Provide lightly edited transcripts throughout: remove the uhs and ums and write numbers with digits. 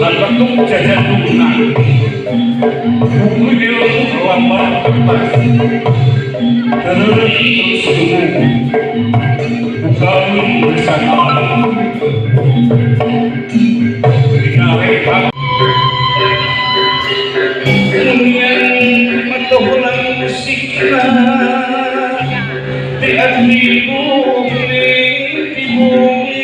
Lalakong jajadunan Bukti ilmu lambar kertas Terus terus dungu Bukawi bersama Dinarekan Kemudian matuhulang musikna Di ati bumi di bumi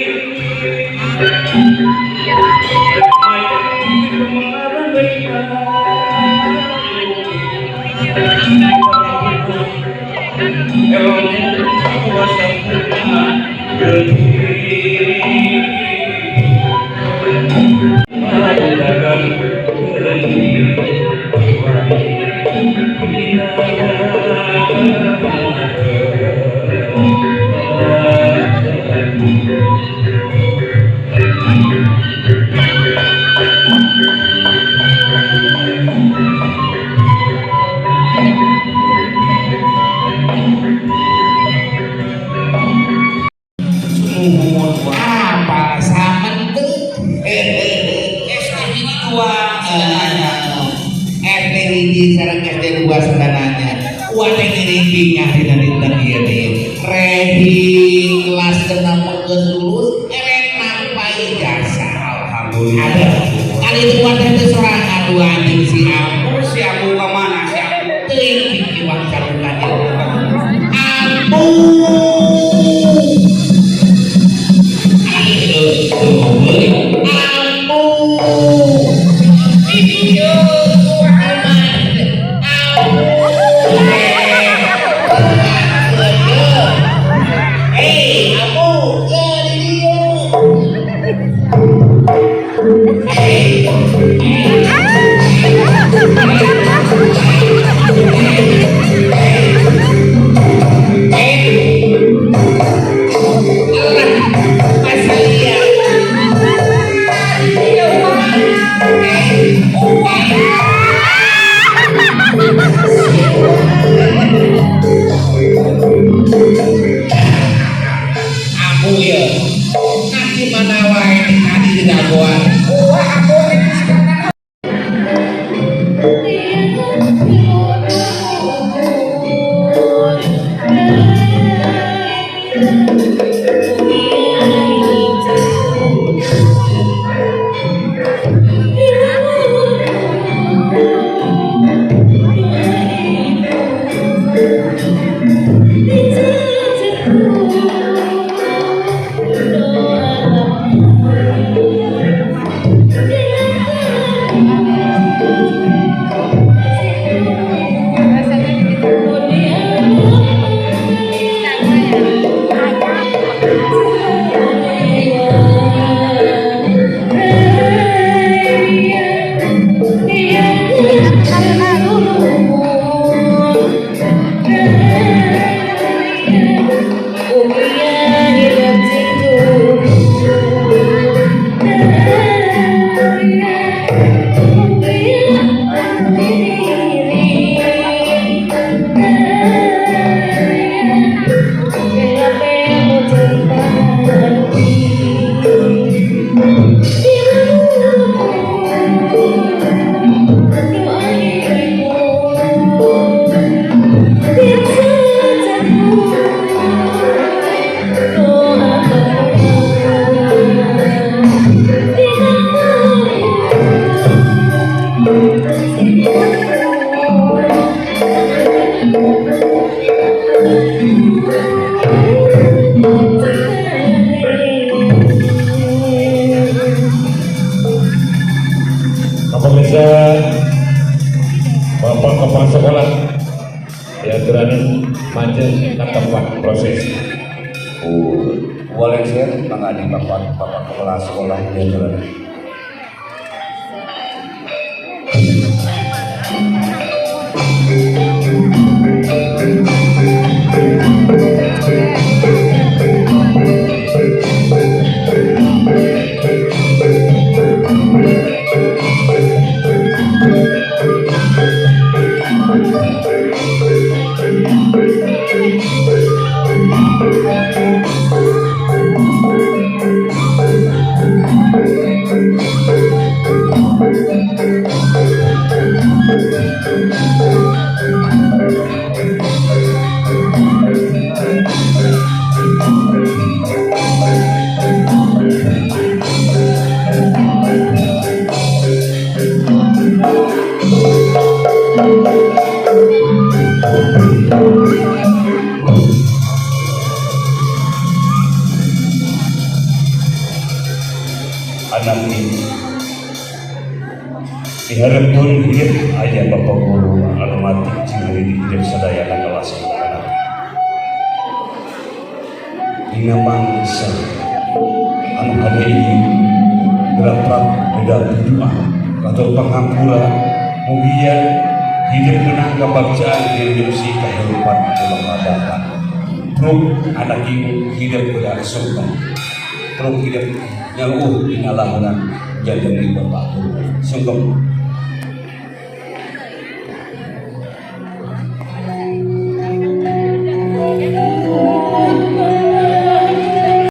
Apa samentri? SD hiji dua nanya. SD hiji sareng SD 2 sebenarnya. Wah teh ngiring bingah dina dinten ieu teh. Rehi kelas 6 geus lulus, erek nampa ijazah. Alhamdulillah. Ada. Kali itu buat teh sorangan dua anjing si Ambu. Si Abu ke mana si Abu? Teuing iwak carukan ieu. Ambu. Ambu. Iya. Ambu. Hei, Ambu, ya di dieu. Hei. Hei. Allah, masalah. Iya. Hei. Ambu ya. Nanti mana wae tadi jagoan. Wah, aku ini sekarang. Pemirsa, Bapak Kepala Sekolah ya berani maju ke tempat proses. Boleh saya mangga di Bapak Bapak Kepala Sekolah ya berani. Diharepkeun hidup aya bapak guru anu mati cing di hidup sadayana kelas anak. Dina mangsa anu hade ieu geraprak beda doa atau pangampura, mugia hidup menang kebagjaan di kehidupan bakal datang. Truk anak ibu hidup beda sungkem, truk hidup nyaluh dina lahunan janten ibu bapak guru sungkem.